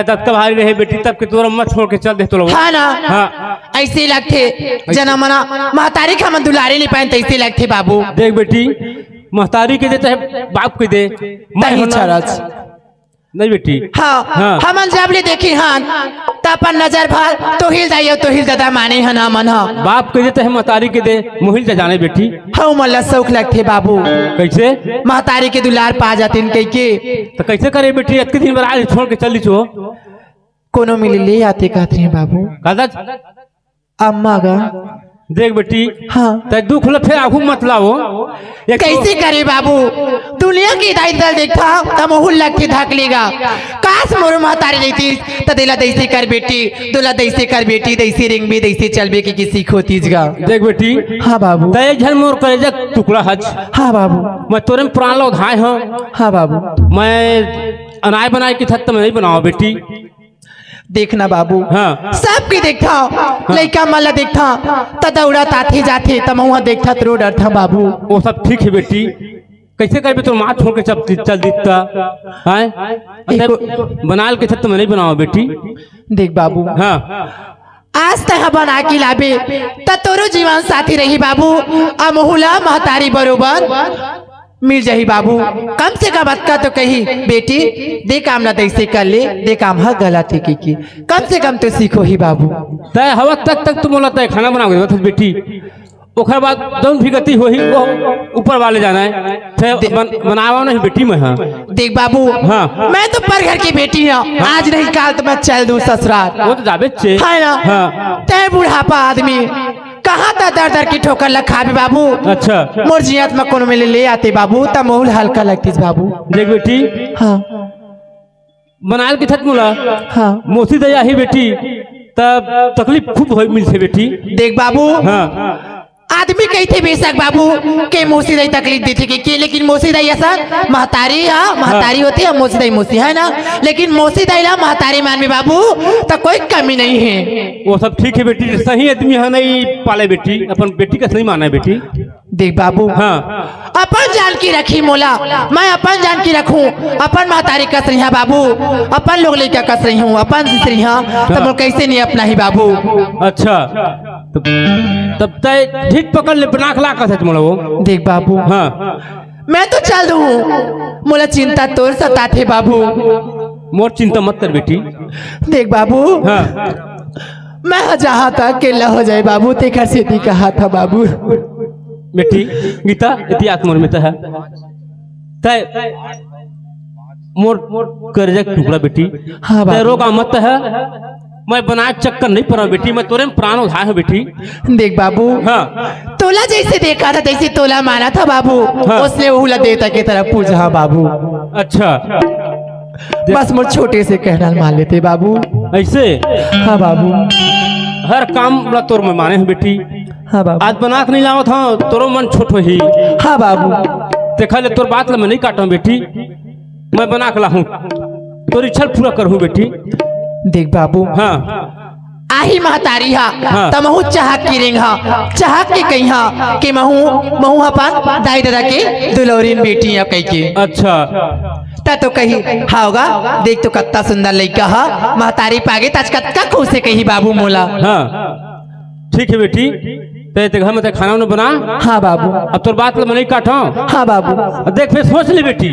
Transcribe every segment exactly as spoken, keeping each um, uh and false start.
दतका भारी रहे बेटी, तब के तोर अम्मा छोड़ के चल दे तो लोग। हाँ ना? हाँ। ऐसे लगथे, जना मना महतारी के हमन दुलारे नहीं पाए, तैसे लगथे बाबू। देख बेटी, महतारी के दे चाहे बाप के दे, मैं तही हूँ ना। छरच। नहीं बेटी। हाँ, हाँ। हमन जब ले देखी हन, त अपन नजर भर तोहिल दाई अउ तोहिल ददा माने हन हमन ह। बाप के दे चाहे महतारी के दे, मोहिल जा जाने बेटी। हऊ मन ला सौख लगथे बाबू। कैसे? महतारी के दुलार पा जातिन कहिके। तो कैसे करे बेटी, अतके दिन बर आज छोड़ के चल दिस हो। कोनो मिले ले आते कहत रहे बाबू। का दस? अम्मा गा। देख बेटी, हाँ। तै दुख ल फेर आगू मत लाओ। एक तो कैसे करे बाबू? दुनिया के दाई दल देखा, त मोहुल लगथे धक लेगा। काश मोर महतारी रहितिस, त देला दैसे कर बेटी, दोला दैसे कर बेटी, दैसे रेंगबे, दैसे चलबे के, के सीख होतिस गा। देख बेटी, हाँ बाबू। तै एक झन मोर कलेजा के टुकड़ा हच। हाँ बाबू। मैं तोरे में प्राण ला धाय हूँ। हाँ बाबू। मैं अनाय बनाय के थत मैं नहीं बनाओ बेटी। देखना बाबू, हाँ। सबके देखथा, हाँ। लइका मन ला देखथा, त दौड़त आथे जाथे, त महुआ देखथा त रो डरथा बाबू। वो सब ठीक है बेटी, कैसे करबे तो माँ छोड़ के चल, चल दिता, हैं? देखो। बनाल के छत में नहीं बनाओ बेटी। देख बाबू, हाँ। आज तैं ह बना के लाबे, त तोरो जीवन साथी रही बाबू, आ मोहुला महतारी बरोबर मिल जाही बाबू। कम से कम अतका तो कही, बेटी, दे काम ला तैसे कर ले, दे काम ह गलत है की, की। कम से कम तो सीखो ही बाबू। तय हवा तक, तक तुम बोला तय खाना बना के देवत हस बेटी। ओखर बाद जौन भी गति होही, वो ऊपर वाले जाना है। तय दे- बन-, बनावा नहीं बेटी मैं, हाँ। देख बाबू, हाँ। मैं तो पर घर की बेटी हूँ। हाँ। आज नहीं काल तो मैं चल दूँ ससुराल। वो तो जाबे चे। है ना? हाँ। तय बुढ़ापा आदमी कहाँ त दर दर की ठोकर ला खाबे बाबू। अच्छा। मोर जियत म कोनो मिले ले आते बाबू, त मोहुल हल्का लगतिस बाबू। देख बेटी, हाँ। बनाल के छत मोला, हाँ। मोसी दया ही बेटी, तब तकलीफ खूब होई मिलथे बेटी। देख बाबू, हाँ। आदमी कहिथे बेशक बाबू के मोसी दई तकलीफ देथे के, के, लेकिन मोसी दई असन महतारी, हाँ, महतारी हाँ। होथे, मोसी दई मोसी, है ना? लेकिन मोसी दई ला महतारी मानबे बाबू, त कोई कमी नहीं है। वो सब ठीक है बेटी, सही आदमी ह नहीं पाले बेटी, अपन बेटी कस नहीं माना है बेटी। देख बाबू, हाँ। अपन जान की रखी मोला, मैं अपन जान की रखूं, अपन महतारी कस रही बाबू, अपन लोग लइका कस रही हूँ, अपन जिस रही हाँ, त हाँ। मोला कैसे नहीं अपना ही बाबू। अच्छा, तब, तब तय ठीक पकड़ ले, नाक ला कस मोला वो। देख बाबू, हाँ। मैं तो चल दूँ, मोला चिंता तोर सताथे बाबू। मोर चिंता मत कर बेटी। देख बाबू, हाँ। मैं ह जहाँ तक अकेला हो जाए बाबू, तेखर सेती कहा था बाबू। बेटी, गीता, इति आत्मा में तय है। तय मोर करेजा के टुकड़ा बेटी। हाँ तय बाबू। रोगा मत है। मैं बनाय चक्कर नहीं पड़ा बेटी, मैं तोरे में प्राण उधाय हूँ बेटी। देख बाबू, हाँ। तोला जैसे देखा था, तैसे तोला माना था बाबू, हाँ। उसने उहला देवता की तरह पूजा, हाँ बाबू। अच्छा। बस मोर छोटे से कहना मान लेते बाबू। ऐसे? हाँ बाबू। हर काम ला तोर में माने हूँ बेटी। हाँ बाबू। आज बना के नहीं लावत हूँ, तोरो मन छोट होही। हाँ बाबू। देखा ले, तोर बात ला मैं नहीं काटूँ बेटी, मैं बना के लाहूँ, तोर इच्छा पूरा करहूँ बेटी। देख बाबू। हाँ। आही महतारी हा, हाँ। त महू चहक के रेंगहा, चहक के कहिहा कि महू, महू अपन दाई ददा के दुलौरिन बेटी हा कहिके। अच्छा। त तो कही, "हाव गा, देख तो कत्ता सुंदर लइका हा, महतारी पागे त आज कतका खुश हे," कही बाबू मोला। हाँ, ठीक है बेटी, ते, ते घर में ते खाना उना बना। हाँ बाबू। अब तोर बात ल मैं नहीं काटो। हाँ बाबू। अब देख, फिर सोच ले बेटी।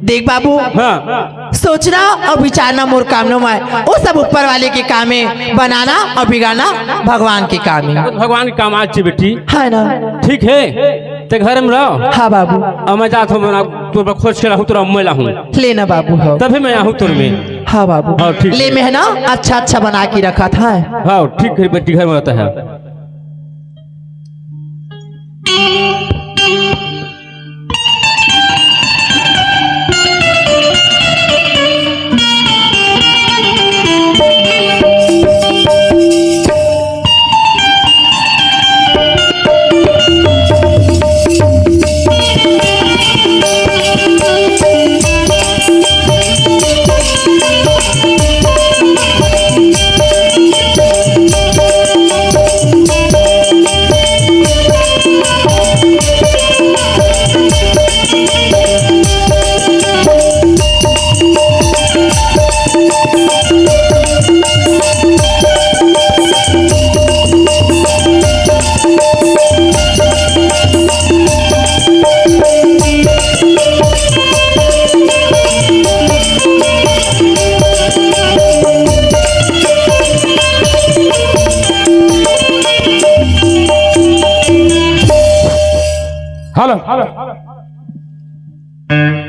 देख बाबू, हाँ। सोचना अउ विचारना मोर काम नोहय, वो सब ऊपर वाले के काम हे, बनाना अउ बिगाड़ना भगवान के काम हे। भगवान के काम आय चे बेटी। है ना? ठीक है, ते घर में रहो। हाँ बाबू। अब मैं जात हूँ, मैं तोर बर खोज के लाहूँ, तोर अम्मा लाहूँ। लेना बाबू, हाँ। तभी मैं आहूँ तोर में। हाँ बाबू। हाँ, ठीक ले है। मैं है ना, अच्छा अच्छा बना के रखा था। हाँ, ठीक है बेटी, घर में रहता है।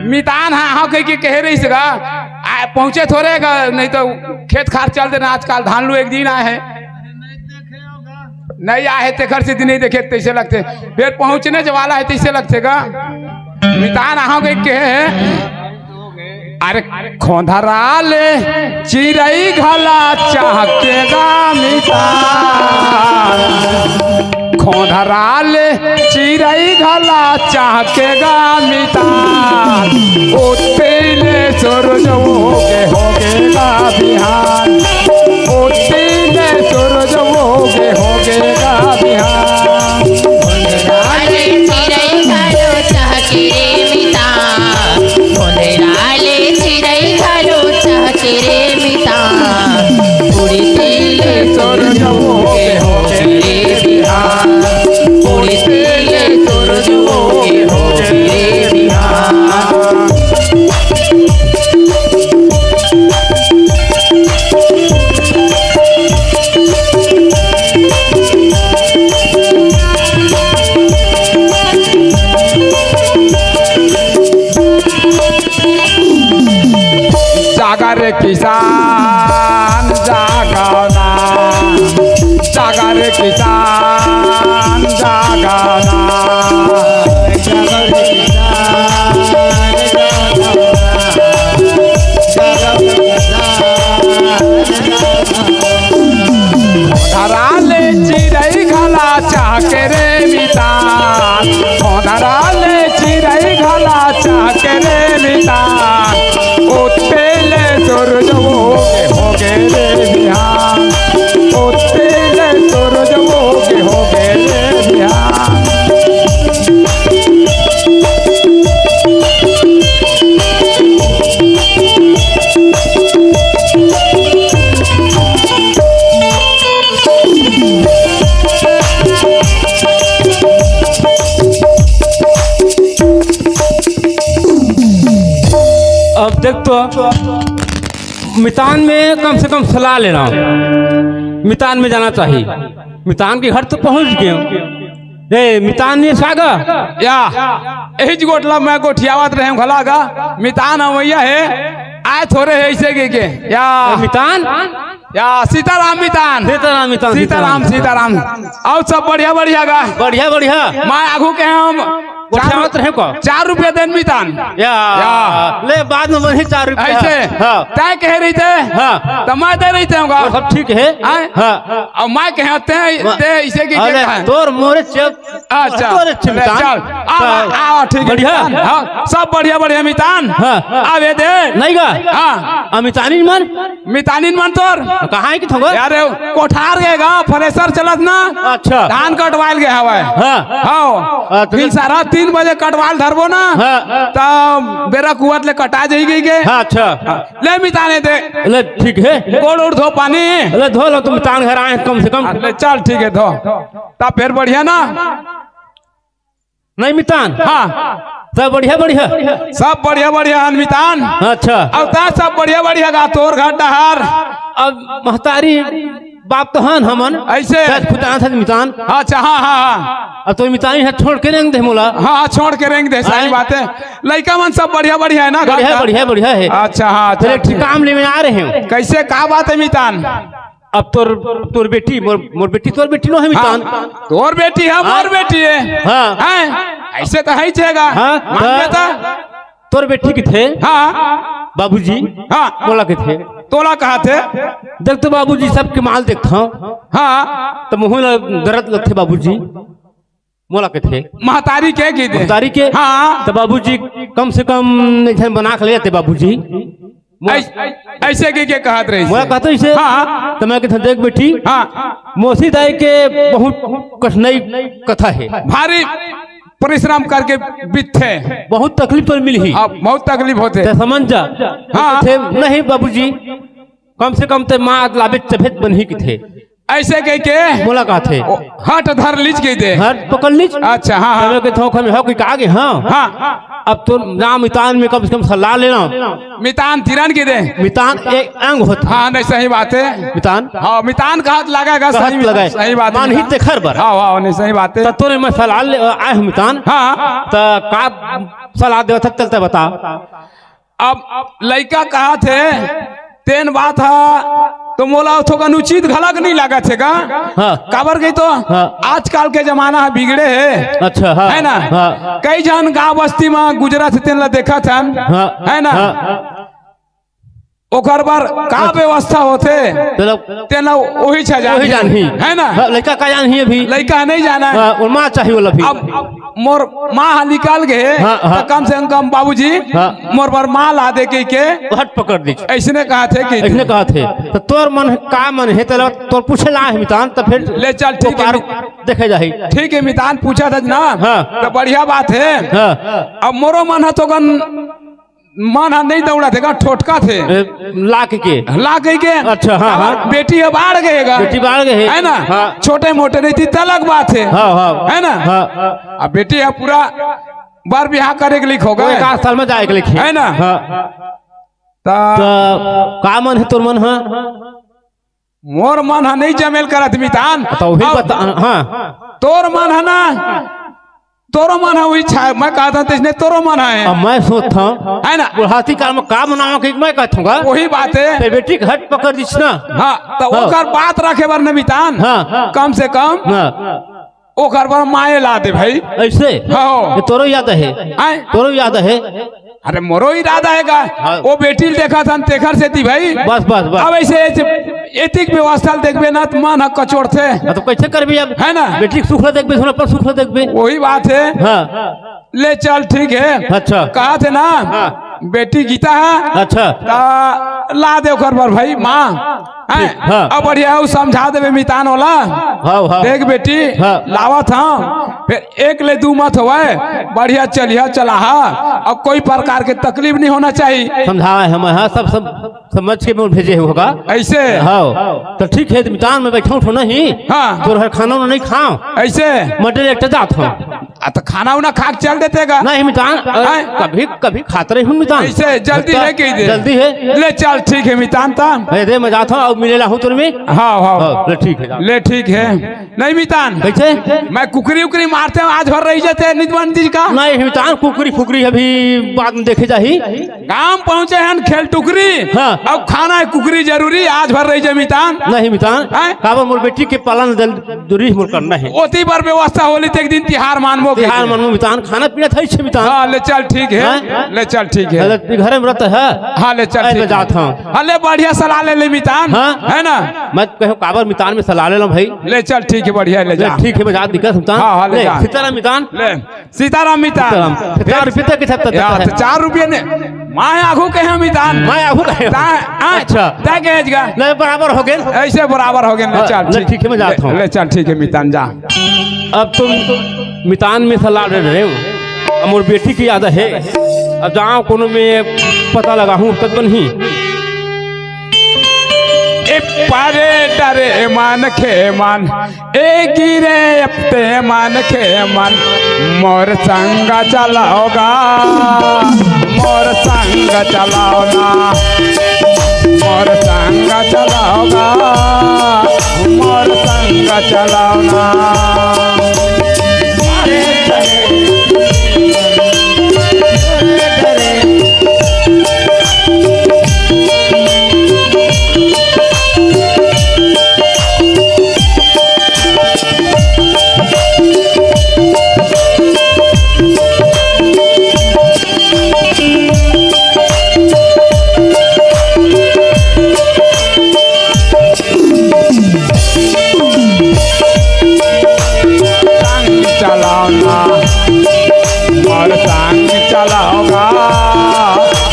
मितान हा, हाँ, कह के कहे रहिस गा, आ, पहुँचे थोरे गा, नहीं तो खेत खार चल देना, आजकल धान लू एक दिन आए हे। नहीं आए हे, तेखर से दिन नहीं देखे, तैसे लगथे। फिर पहुँचने वाला हे, तैसे लगथे गा। मितान हा, कह के कहे हे। अरे खोंधरा ले चिरई घला चहके गा मितान, खोंधरा ले चिरई घला चहके गा मितान, ओते ले सूरज होगे होगे गा बिहान, ओते ले सूरज होगे होगे गा बिहान। अरे चिरई घलो चहके रे मितान, ओंधरा ले चिरई घलो चहके रे मितान। उड़ती ले सूरज होगे होगे रे बिहान। उड़ती ले सूरज होगे होगे रे बिहान। जागा रे किसान जागा ना, जागा रे किसान जागा ना। धरा ले चिरई घला चहके रे मितान, धरा ले चिरई घला चहके रे मितान। ओते ले सूरज होगे होगे रे बिहान, ओते ले सूरज होगे होगे रे बिहान। अब देख तो, मितान में कम से कम सलाह लेना, मितान में जाना चाहिए। मितान के घर तो पहुंच गए। ए, मितान नहीं सागा? या, यही गोठला मैं गोठियावत रहे हूँ घला गा। मितान अवैया हे, आए थोरे हे ऐसे के, के। या। ए, मितान? या, सीताराम मितान। सीताराम मितान, सीताराम, सीताराम। सीताराम। अउ सब बढ़िया, बढ़िया गा। बढ़िया, बढ़िया। मैं आगू के हम गोठियावत रहे को? चार रुपया देन मितान। या, या। ले बाद में वही चार रुपया। ऐसे? हाँ। तय कहे रहिते? हाँ। त मैं दे रहिते हूँ गा। वो सब ठीक है। हैं? हाँ। अब मैं कहे ते, वाह। ते ऐसे की अरे, क्या है? तोर मोरे चेक अच्छा, तोरे ले, चिमटान। चल। आ, चल। आ, आ, ठीक है, बढ़िया। मितान। हाँ, सब बढ़िया, बढ़िया, मितान। हाँ। आवे दे। नहीं गा? हाँ। आ, मितानी मन? मितानी मन तोर? कहाँ है कि थोंगो? यार, कोठार गए गा, फ्रेशर चलत ना। अच्छा। धान कटवाइल गए हवाए। हाँ। हाँ। हाँ, तो फिर सारा तीन बजे कटवाइल धरबो ना। हाँ। तब बेरा कुआत ले कटा जाई गई के। हाँ, अच्छा। हाँ। ले मिताने दे। ले, ठीक है। गोड़ उड़ धो पानी। ले, धो लो, तुम तान घर आए कम से कम। हाँ, ले, चल, ठीक है, धो। तब फिर बढ़िया ना? नहीं मितान। हाँ। सब बढ़िया, बढ़िया। सब बढ़िया, बढ़िया हन मितान। अच्छा। अब ता सब बढ़िया, बढ़िया गा तोर घर डहार। अब महतारी बाप तो हन हमन। ऐसे? सच खुद आंसर मितान। अच्छा, हाँ, हाँ, हाँ। अब तो मितानी है छोड़ के रेंग दे मोला। हाँ, हाँ, छोड़ के रेंग दे, सही हाँ। बात है। लइका मन सब बढ़िया, बढ़िया है ना घर बढ़िया, का? बढ़िया, बढ़िया है। अच्छा, हाँ, अच्छा, चले, ठीक। काम ले में आ रहे हैं। कैसे, का बात है मितान? अब तोर, तोर बेटी, मोर, मोर बेटी, तोर बेटी नो है मितान। हाँ, तोर बेटी है, हाँ। मोर बेटी है। हाँ। हैं? ऐसे तो है ही छेगा। हाँ, मान हाँ। लेता। तोर बेटी किथे? हाँ। बाबूजी। हाँ। मोला किथे? तोला कहा थे? देख तो बाबूजी, सबके माल देखता हूँ। हाँ। तो मुँह ला दर्द लगथे बाबूजी। मोला कथे। महतारी के की दे? महतारी के? हाँ। तो बाबूजी, कम से कम एक झन बना के ले जाते बाबूजी। मोला ऐस-, ऐसे के, के कहत रहिस? मोला कहत रहिस? हाँ। तो मैं कहता, देख बेटी, हाँ। मोसी दाई के बहुत कठिनाई कथा है। भारी परिश्रम करके बितथे। बहुत तकलीफ तो मिली। हाँ, बहुत तकलीफ होथे। ते समझ जा। हाँ। ते नहीं बाबूजी, कम से कम ते माँ लाबे चभेत बनही किथे। अइसे कहिके मोला कहथे। ओ, हट धर लीच कहिथे। हट पकड़ लीच। अच्छा, हाँ, हाँ। तब मैं कहत हँव, "हम हो कि का गे?" हाँ। हाँ। अब तो नाम मितान में कम से कम सलाह लेना। मितान तिरन कहिथे। मितान एक अंग होथे। हाँ, नहीं, सही बात हे। मितान। हाँ, मितान कहत लगय गा, कहत सही, लगय। सही बात हे, मानही मितान। तेखर बर। हाँ, हाँ, नहीं, सही बात हे। त तोरे मैं सलाह ले आय हँव मितान। हाँ। त का सलाह देवत हस, चल त बता। अब लइका कहत हे, तेन बात ह, त मोला थोकन उचित घलक नइ लागत हे गा। हाँ। काबर कही तो हाँ। आजकल के जमाना ह बिगड़े हे। अच्छा, हाँ, हे ना? हाँ। कई झन गाँव बस्ती म गुजरत हे, तेन ला देखत हन, हाँ, हे ना? हाँ। ओकर बर का अच्छा। व्यवस्था होथे, तेला तेन ला ओही छा जानही। ओही जानही। हे ना? हाँ, लइका का जानही अभी? लइका नइ जानय। हाँ, ओला माँ चाही ओला भी। अब मोर माँ ह निकल गे, हाँ, हाँ। त कम से कम बाबूजी, हाँ। मोर बर माँ ला दे कहिके। हट पकड़ दीच। अइसने कहत हे कि अइसने कहत हे। त तोर मन का मन हे, तेला तोर पूछे ला आय हँव मितान, त फेर ले चल, ठीक हे। ओकर देखे जाही। ठीक हे मितान, पूछत हस ना? हाँ। त बढ़िया बात हे। हाँ। अब मोरो मन ह थोकन मन ह नइ दउड़त हे गा, ठोठकत हे। ए, ला कहिके। ला कहिके। अच्छा, हाँ, काबर हाँ। बेटी ह बाढ़ गे हे गा। बेटी बाढ़ गे हे। हे ना? हाँ। छोटे मोटे रहितिस त अलग बात हे। हाँ, हाँ। हे ना? हाँ। अब बेटी ह पूरा बर बिहाव करे के लइक होगे। एक आध साल म जाय के लइक हे। हे ना? हाँ। त त का मन हे तोर मन ह? मोर मन ह नइ जमे ल करत मितान। त वही अब बता, हाँ। तोर मन ह ना, तोरो मन ह उही छा, मैं कहत हँव तइसने तोरो मन ह। अब मैं सोचत हँव, हे ना? बुढ़ाती काल म का बनावँव कहिके मैं कहत हँव गा। ओही बात हे। त बेटी के हट पकड़ दीच ना। हाँ, त हाँ। ओकर बात रखे बर न मितान। हाँ। कम से कम हाँ। ओकर बर माए ला दे भाई। अइसे? हाँ। ये तोरो इरादा हे? आँय? तोरो इरादा हे? अरे मोरो इरादा हे गा। हाँ। ओ बेटी ल देखत हन तेखर सेती भाई। बस, बस, बस। अब अइसे, अइसे एतिक व्यवस्था ल देखबे ना त मन ह कचोरथे। हाँ, त कइसे करबे अब? हे ना? बेटी के सुख ल देखबे, अपन सुख ल देखबे। ओही बात हे। हाँ। ले चल, ठीक हे। अच्छा। कहत हे ना, हाँ। बेटी गीता हे। अच्छा। त ला दे ओकर बर भाई, माँ। हैं? ठीक, हाँ। अब बढ़िया अउ समझा देबे मितान ओला। हाँ, हाँ। देख बेटी, हाँ। लावत हँव, फेर एक ले दू मत होवय, बढ़िया चलिहा चलाहा, अउ कोई प्रकार के तकलीफ नइ होना चाही। समझाय हँव मैं, हाँ, सब, सब समझ के मैं भेजे हँव गा। अइसे? हाँ। त ठीक हे, मितान मैं बइठँव ठो नहीं, हाँ। तोर घर खाना उना नइ खाँव। अइसे? मैं direct जात हँव। आ, त खाना उना खा के चल देते गा। नहीं मितान, अरे, हैं? कभी, कभी खात रहे हूँ मितान। अइसे जल्दी त हे कहि दे। जल्दी हे। ले चल, ठीक हे मितान, त। अरे दे, मैं जात हँव, अब मिले ला हूँ तुरमी। हाँ, हाँ। हाँ, ले ठीक हे, जा। ले ठीक हे। नहीं मितान। कइसे? मैं कुकरी उकरी मारत हँव, आज भर रहि जाते, नित बन दीज का। नहीं मितान, कुकरी फुकरी अभी बाद म देखे जाही। गाँव पहुँचे हन खेल टुकरी। हाँ। अब खाना हे कुकरी जरूरी, आज भर रहि जा मितान। नहीं मितान। हैं? काबर मोर बेटी के पालन जरूरी मोर करना हे। ओती बर व्यवस्था होली त एक दिन तिहार मानबो तिहार कहिके। मानबो मितान, खाना पीना थइस हे मितान। हाँ, ले चल ठीक हे। हैं? ले चल ठीक हे। अरे, तू घरे म रहत हे? हाँ, ले चल अरे, ठीक मैं हे। जात हँव। हाँ, ले बढ़िया सलाह ले ले मितान। हाँ? हे ना? मैं कहेंव काबर मितान मैं सलाह ले लँव भाई। ले चल ठीक हे, बढ़िया ले ले जा। ठीक हे, मैं जात दिक्कत मितान। हाँ, हाँ, ले ले, जा। सीताराम मितान। ले। सीताराम मितान। सीताराम। चार रुपये तक के छत्तर या, देता है। त चार रुपये ने, मैं आघू कहेंव मितान। मैं आघू कहेंव। ता-, आ, अच्छा। तय कहे जगा। नहीं, बराबर हो गेन। अइसे बराबर हो गेन, ले हाँ, चल, ले ठीक। ठीक है, मैं जात ले, हूँ। ले चल, ठीक है मितान, जा। अब तुम मितान में सलाह दे रहे हो, अब मोर बेटी के इरादा है, अब जाँव कोनो में पता लगाहूँ, तब बनही। ए पारे डरे मन खे मन, ए गिरे अपते मन खे मन, मोर संग चलाओ गा, मोर संग चलाओ ना, मोर संग चलाओ गा, मोर संग चलाओ ना। संग चलाओ ना, मोर संग चलाओ गा,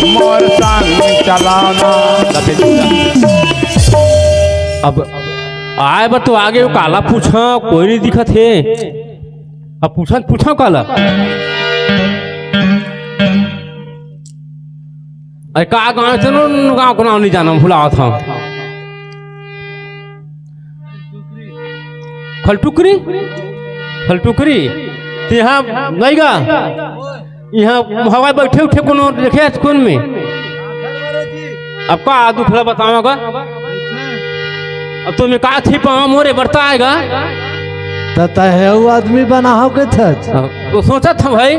मोर संग चलाओ ना। अब आय बर तो आगे वो काला पूछा, कोई नहीं दिखत हे। अब पूछा, पूछा काला। अरे का गाँव से नो, गाँव को नाम नहीं जाना, भुलावत हूँ। खलटुकरी? खलटुकरी? तेहा नहीं गा? इहाँ हवा बैठे उठे कोनो देखे आज कोन में? अब का दुख ला बतावा गा? अब तो मैं का छिपावा, मोरे बरता आएगा। त तहे उ आदमी बनाहो के थच? तो सोचत हँव भाई।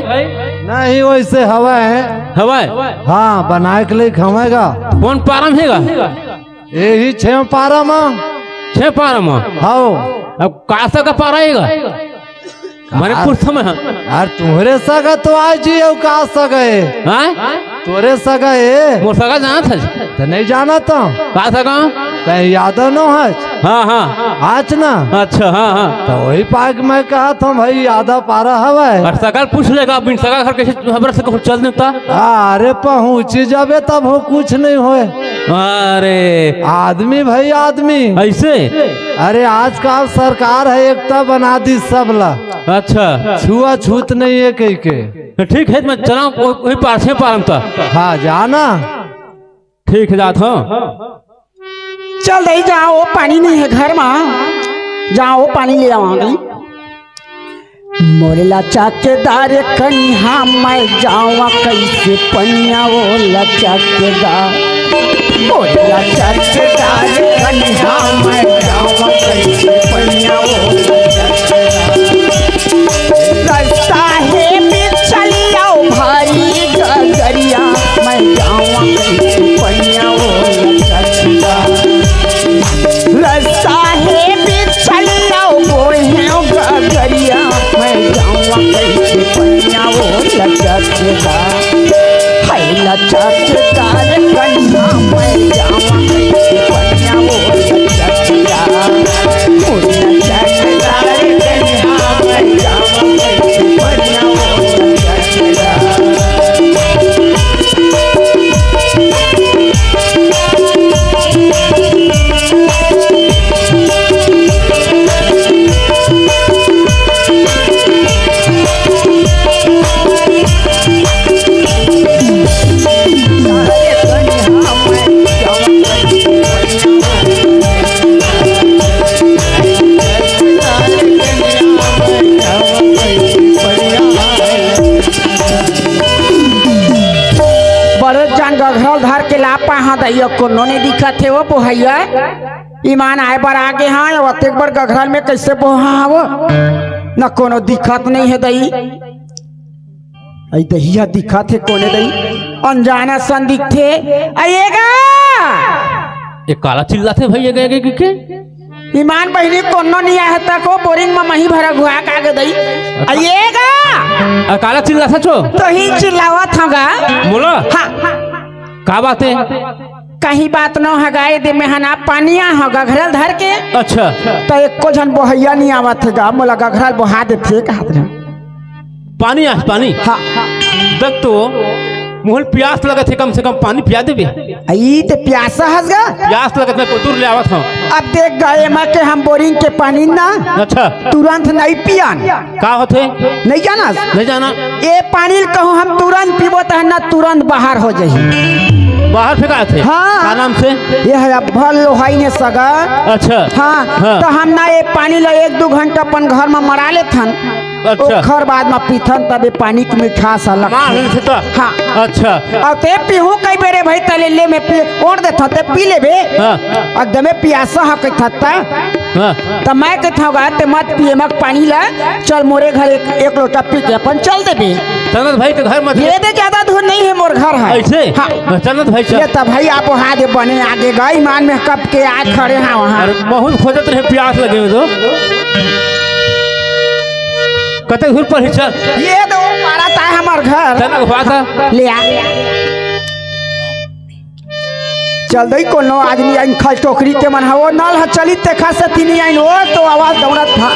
नहीं, वैसे हवा है। हवा है? हाँ, बनाए के लिए खवाएगा। कौन पारम हेगा? यही छेव पारा मा। छेव पारा मा? हाओ। अब का सगा पारा हेगा? मने का? पूछत हँव मैं। यार, तुम्हरे सगा तो आज ही हो, का सगा है? हाँ? तोरे सगा है? मोर सगा जानत हस? त नहीं जानत हँव। का सगा? तैं यादव नो हस? हाँ, हाँ। आज ना? अच्छा, हाँ, हाँ। त वही पाक मैं कहत हँव भाई, यादव पारा हवय। अउ सगा पूछ लेगा, बिन सगा घर कैसे हमरा से कहूँ चल देता? अरे पहुँची जाबे तब हो, कुछ नहीं होय। अरे। आदमी भाई आदमी। ऐसे? अरे आजकल सरकार है, एकता बना दी सब ला। अच्छा। छुआछूत नहीं है कहि के। तो ठीक है, मैं चला वही पाछे पारम त। हाँ, जाना। ठीक है, जात हँव। चल दई, जाओ, पानी नहीं है घर मा, जाओ, पानी ले आवांगी। मोरे ला चकदार कनिहा, मैं जावा कैसे पनिया ओ ला चकदार। मोरे ला चकदार कनिहा, मैं जावा कैसे पनिया ओ ला चकदार। रस्ता हे बिछलिया भारी गगरिया, मैं जावा कैसे पनिया ओ ला चकदार। रस्ता हे बिछलिया बोहे गगरिया, मैं जावा कैसे पनिया ओ ला चकदार। है ला चकदार कनिहा, मैं जावा कैसे पनिया ओ ला चकदार। ओ ला चकदार कनिहा, मैं जावा कैसे पनिया ओ ला चकदार। बड़े जान गघरल धर के ला पाहा दइया, कोनो नहीं दिखत हे ओ बोहइया। ईमान आए बर आगे हाँ, अतेक बड़ गघरल में कैसे बोहा हव? न कोनो दिखत नहीं है दई। अई दहिया दिखत हे कोने दई? अनजाना सन दिखथे। अई ए गा! ए काला चिल्लाथे भई, ए गा, ए गा, ए गा, के? ईमान बहिनी कोनो नइ आहे तको बोरिंग म मही भरा घुआ का गे दई। अई ए गा! अ, काला चिल्लाथस ओ? तोही चिल्लावत हँव गा। मोला? हाँ। का बात हे? कहीं बात नो हे गा, ए दे मेहा ना पानी आ हँव गघरल धर के। अच्छा। त एको झन बोहइया नइ आवत हे गा, मोला गघरल बोहा देथे कहत रहे। पानी आस, पानी? हाँ। देख तो, मोहन प्यास लगत हे, कम से कम पानी पिया देबे। अई ते प्यासा हस गा? प्यास लगत, मैं कोतुर ले आवत हँव। अब देख गा, एमा के हम बोरिंग के पानी ना, अच्छा। तुरंत नहीं पियन। का होथे? नहीं जानस? नहीं जाना। ए पानी ल कहूँ हम तुरंत पीबो त ना तुरंत बाहर हो जाही। बाहर फेंकाथे? हाँ। का नाम से? ए हे अब्बल लोहाई ने सगा। अच्छा। हाँ, हाँ। त हम ना ए पानी ल एक दू घंटा अपन घर म मरा लेथन। अच्छा। ओखर बाद म पीथन, तब ए पानी के मिठास ह लगथे। मार लेथे त? हाँ। अच्छा। अउ ते पीहूँ कई बेरे भई, तले ले मैं पी, ओढ़ देथँव, ते पी लेबे। हाँ। एकदमे पियासा ह कहिथस त। हाँ। त मैं कहिथँव गा, ते मत पी एमा के पानी ला, चल मोरे घर एक, एक लोटा पी के अपन चल देबे। चलत भाई के घर मत। ये दे ज्यादा दूर नहीं हे मोर घर ह। अइसे? हाँ। चलत भाई चल। ये त भाई आप वहाँ दे बने आगे गा, ईमान में कब के आए खड़े हँव वहाँ। अरे बहुत खोजत रहे, प्यास लगे हे तो। कते दूर पर ही चल। ये दे ओ पारा त हे हमर घर। चल, अगवा त। ले आ। चल दई, कोनो आदमी आइन, खल टोकरी के मन ह, ओ नल ह चली, तेखा से तीनी आइन, ओ तो आवाज दौड़त था।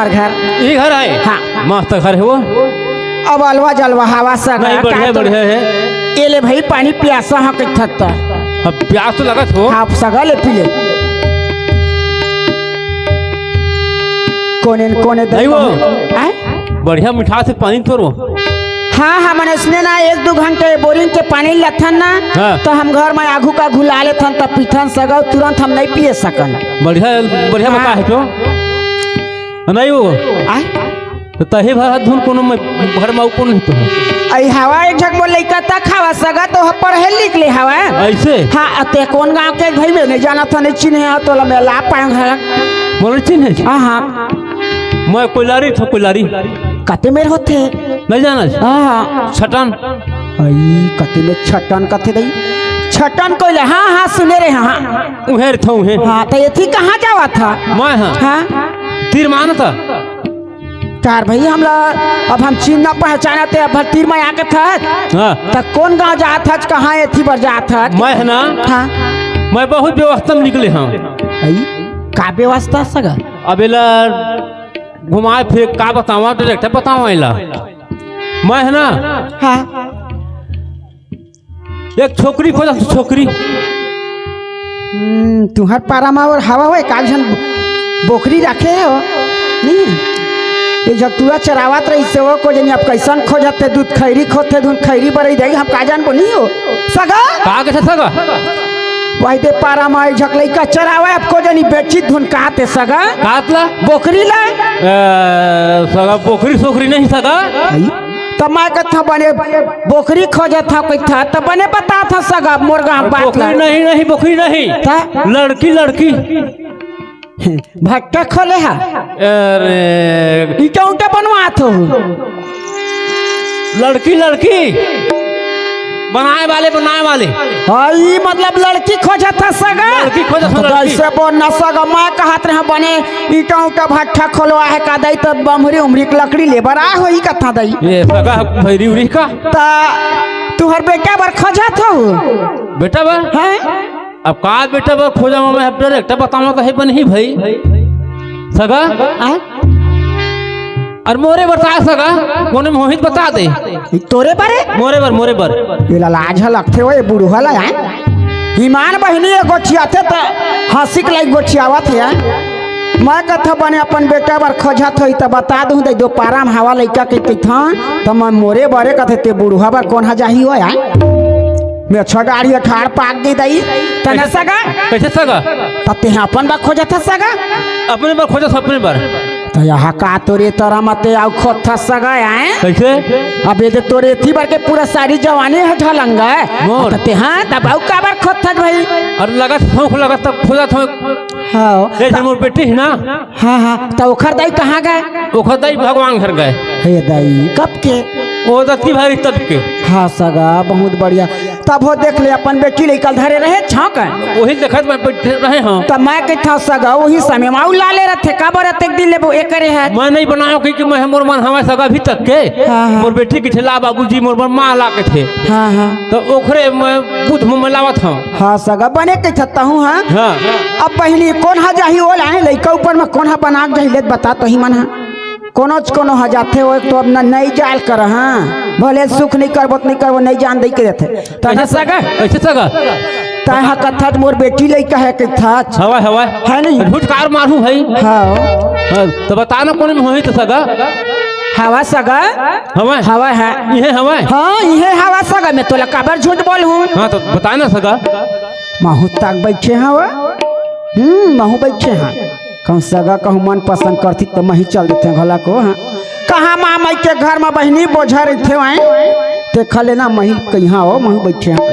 घर। ये घर है? हाँ। मस्त घर है वो। अब अलवा जलवा हवा सगा नहीं, बढ़िया, काटो। बढ़िया है। ये ले भाई, पानी प्यासा हा कथत। अब प्यास तो लगत हो। हाँ, सगा ले पी ले। कोने न कोने नहीं वो। आय? बढ़िया मिठास से पानी तोरो। हाँ, हाँ, मने इसने ना एक दो घंटे बोरिंग के पानी लथन ना, हाँ। तो हम घर में आगू का घुला लेथन, तब पीथन सगा, तुरंत हम नहीं पिए सकन। बढ़िया, बढ़िया हाँ। बता है तो। नहीं वो। आय? तो तही भर हाथ धुन कोनो में, घर में अउ कोन नहीं तो है। आई हवा एक झक मोर लइका तक हवा सगा तो ह पढ़े लिख ले हवा। ऐसे? हाँ, अते कौन गांव के भाई में नहीं जाना था, नहीं चिन्हे हा, तोला मैं ला पाएंग है। बोले चिन्हे? हाँ, हाँ। मैं कोइलारी था, कोइलारी। कते मेर होथे? नहीं जाना? हाँ, हाँ। छटन। आई, कते में छटन कथे दई? छटन कोइला, हाँ, हाँ, सुने रहे, हाँ। उहेर था, उहेर। हाँ, तो ये थी कहाँ जावा था? मैं हाँ। हाँ? तीर मानत हा। कार भाई, हमला अब हम चिन्ह ना पहचानत हे, अब तीर में आके था। हाँ। त कौन गांव जात हच, कहाँ एथी बर जात हच? मैं है ना? हाँ। मैं बहुत व्यवस्था में निकले हूँ। आई, का व्यवस्था सगा? अब एला घुमाए फिर का बतावा, डायरेक्ट बतावा एला। मैं है ना? हाँ। एक छोकरी खोजत हूँ, छोकरी। हम्म, तुहर पारा मा और हवा होए, का झन बोकरी रखे हो? नहीं। ये जब टुरा चरावत रही से वो को जनी, अब कैसन खोजत हे, दूध खैरी खोते, दूध खैरी बरई देगी, हम का जानबो, नहीं हो? सगा? का के सगा? वही दे पारा मा एक झक लइका चरावे, अब को जनी बेची धुन कहते सगा? कात ला? बोकरी ला? ए, सगा, बोकरी सोकरी नहीं सगा? आई? त मैं कथा बने बोकरी खोजत हव कथा, त बने बतात हव सगा मोर गाँव बात बोकरी ला। नहीं, नहीं, बोकरी नहीं। त? लड़की, लड़की। भट्टा खोले हा। अरे। ईटा उटा बनवात हो। लड़की, लड़की। बनाए वाले, बनाए वाले। हाँ, ई मतलब लड़की खोजत हा सगा? लड़की खोजत हा, त लड़की। ऐसे बोल ना सगा, मैं कहत रहे बने ईटा उटा भट्टा खोलवा है का दई, त बमरी उमरी के लकड़ी ले बर आए होही कथा दई। ये सगा भैरी उरी का? त तुहर बेटा बर खोजत हो? बेटा बर? हैं? अब का बेटा बर खोजा मैं, अब डायरेक्ट बतावा त है बनही भाई। सगा? आय? अरे मोरे बता सगा, कोने मोहित बता दे। ई तोरे बरे? मोरे बर, मोरे बर। ये ला लाज ह लगथे ओ, ये बुढ़वा ला, हैं? ईमान बहिनी ये गोठियाथे त हँसी के लाइक गोठियावत हे, हैं? मैं कथा बने अपन बेटा बर खोजत होही त बता दूँ, दे दो पारा म हवा लइका के कथन, त मैं मोरे बरे कथे ते बुढ़वा बर कोन ह जाही ओ, हैं? मैं अच्छा गाड़ी अठार पाक दे दई, त न सगा? कैसे सगा? त तेहा अपन बर खोजत ह सगा? अपने बर खोजत, अपने बर। त यहाँ का तोरे तरा मते आउ खोजत ह सगा, हैं? कैसे? अब ये दे तोरे एथी बर के पूरा सारी जवानी ह ढलंगा। मोर? त तेहा तब आउ काबर खोजत ह भाई? अरे लगत शौक लगत तब खोजत हूँ। हाँ। जैसे मोर बेटी है ना? हाँ, हाँ। त ओखर दाई कहाँ गए? ओखर दाई भगवान घर गए। हे दाई, कब के? ओ दत्ती भाई तब के। हाँ सगा, बहुत बढ़िया। तब हो देख ले, अपन बेटी लइका धरे रहे छाँव का। वही देखत मैं बैठे रहे हूँ। तब मैं कहता सगा, वही समय में उ लाले रहते, काबर रहते एक दिन लेबो एकरे है। मैं नहीं बनायो कि, कि मैं मोर मन हवा सगा अभी तक के। हाँ, हाँ। मोर बेटी के ठेला बाबूजी मोर मन माँ ला के थे। हाँ, हाँ। तो ओखरे मैं बुध में लावत हूँ। हाँ सगा, बने कहता तहूँ, हाँ। हाँ। अब बहिनी कोन हा जाही ओला है, लइका ऊपर में कोन हा बना के जाही, ले बता तो ही मन हा। कोनोच कोनो ह जाथे, वो एक तो अब न, नई जाल कर, हाँ। भले सुख नहीं करबो, त नहीं करबो, नहीं जान दई के देथे। त न सगा? कैसे सगा? तय ह कथच मोर बेटी लइका है कथच। हवा, हवा। है नहीं? झूठ कार मारू भाई। हाँ। हाँ, तो बता ना कोने में होही तो सगा। हवा सगा? हवा। हवा है। इहे हवा। हाँ, इहे हवा सगा। मैं तोला काबर झूठ बोलहूँ? हाँ, तो बता ना सगा। महू तक बैठे हवा। हम्म, महू बैठे हाँ। कहूँ सगा कहूँ मन पसंद करती त मही चल देते घला को, हाँ। कहाँ माँ माई के घर में बहिनी बोझा रहिथे, आए? ते खा लेना मही कहीं हो, महू बैठे हाँ।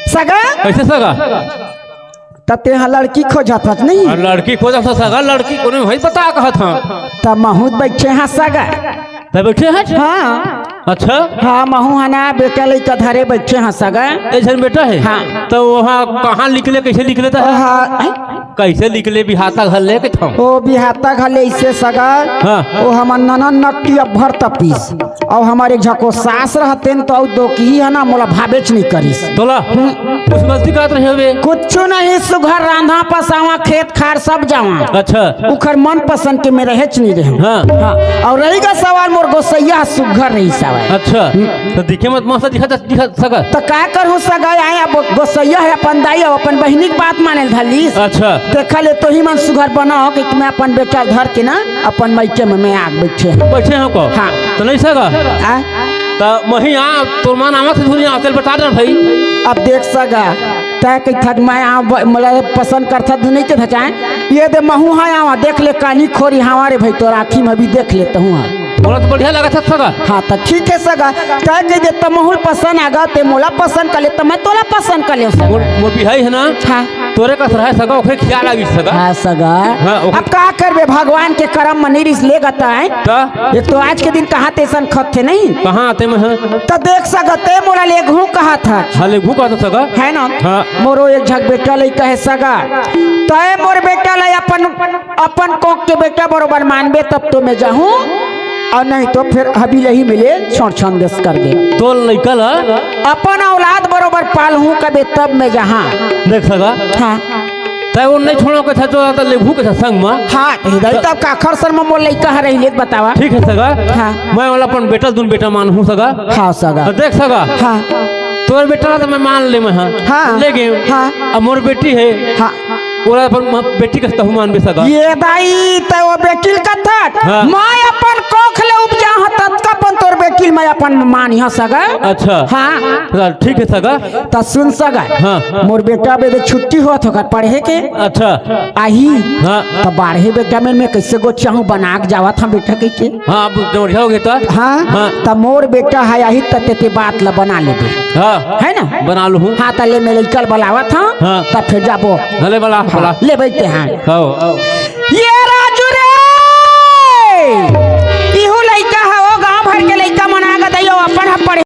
सगा? कैसे सगा? त ते हाँ लड़की खोजत हच नहीं? हाँ, लड़की खोजत हच सगा, लड़की कोनो भाई बता कहत हाँ। त महू बैठे हाँ सगा। त बैठे हच? हाँ। अच्छा। हाँ, महू हा ना बेटा लइका धरे बैठे हाँ सगा। एक झन बेटा है? हाँ। त वहाँ कहाँ निकले, कैसे निकले त? हाँ, हैं? कैसे निकले बिहाता घर ले के था? ओ बिहाता घर ले इसे सगा। हाँ। ओ हमर ननन नकटी अब्भर तपीस। अउ हमर एक झको सास रहतेन त अउ दो की है ना मोला भावेच नहीं करिस। तोला? हम्म। कुछ गलती करत रहे होबे। कुछ नहीं, सुघर रांधा पसावा, खेत खार सब जावा। अच्छा। उखर मन पसंद के में रहेच नहीं रहे। हाँ। हाँ। और रही गा सवाल मोर गोसैया सुघर रही सवाल। अच्छा। हम्म। तो दिखे मत मस्त दिखत, दिखत सगा। तो का करूँ सगा, आए अब गोसैया है अपन दाई, अब अपन बहिनी के बात माने धलीस। अच्छा। देखा ले तो ही मन सुघर बना हो कि मैं अपन बेटा धर के ना अपन मइके में मैं आग बैठे हैं। बैठे हो को? हाँ। तो नहीं सगा? आ? त मही आ, तोर मन आवत हे धुरिया, तेल बता दे भाई। अब देख सगा, तय कहिथस मैं आ, ब-, मोला पसंद करथस नहीं के धचाए। ये दे महू हा आवा, देख ले कानी खोरी हवा रे भाई, तोर आँखी में भी देख लेत हूँ हाँ। मोला तो बढ़िया लगत हे सगा। हाँ, त ठीक है सगा, तय कहि दे त महू ल पसंद आगा, ते मोला पसंद कर ले, त मैं तोला पसंद कर ले सगा। मोर, मोर बिहाई है ना? हाँ। तोरे कस रहे सगा, ओकरे खियाल आगी सगा। हाँ सगा। हाँ, ओकरे अब का करबे, भगवान के करम म नहीं रिस ले गता है। त? एक तो आज के दिन कहाँ तेसन खत थे नहीं। कहाँ आते में है? त देख सगा, ते मोला लेगहू कहा था। हाँ, लेगहू कहा था सगा। है ना? हाँ। मोरो एक झक बेटा लइका है सगा। तय मोर बेटा ला अपन, अपन कोख के बेटा बरोबर मानबे तब तो मैं जाहूँ, और नहीं तो फिर हबी लही मिले छोड़ छंदेस कर दे। तोर लइका ला? अपन औलाद बरोबर पालहूँ कबे तब मैं जहाँ। देख सगा। हाँ। तय वो नहीं छोड़ो के था जो आता लेगहू के था संग में। हाँ, हृदय तब काखर सर में मोर लइका हर रही लेत बतावा। ठीक है सगा। हाँ। मैं वाला अपन बेटा दुन बेटा मानहूँ सगा। हाँ सगा। तो देख सगा। हाँ। तोर बेटा ला तो मैं मान ले मैं हाँ। हाँ। ले गए। हाँ। अब मोर बेटी है। हाँ। ओला अपन म-, बेटी कस तहू मानबे सगा। ये दाई, तय वो बेटी ल कथस। हाँ। मैं अपन कोख ले उपजा हँव, ततका अपन तोर बेटी ल मैं अपन मानिहँव सगा। अच्छा। हाँ। चल, ठीक है सगा। त सुन सगा। हाँ। मोर बेटा बे दे छुट्टी होत होकर पढ़े के। अच्छा। आही। हाँ। त बारहे बेटा में मैं कैसे गोचाहूँ बना के जावत हँव बेटा कहि के। हाँ, अब जौड़िया हो गए तो। हाँ। हाँ। त मोर बेटा है आही त ते, ते बात ला बना लेबे। हाँ। है ना? बना लूँ। हाँ, त ले मैं लइका ल बलावत हँव। हाँ। त फिर जाबो। भले बला, हाँ, बला। ले बैठे हैं। हाँ, हाँ। ये राजू रे, इहू लइका है, वो गांव भर के लइका मन आ गए, अपन ह पढ़े।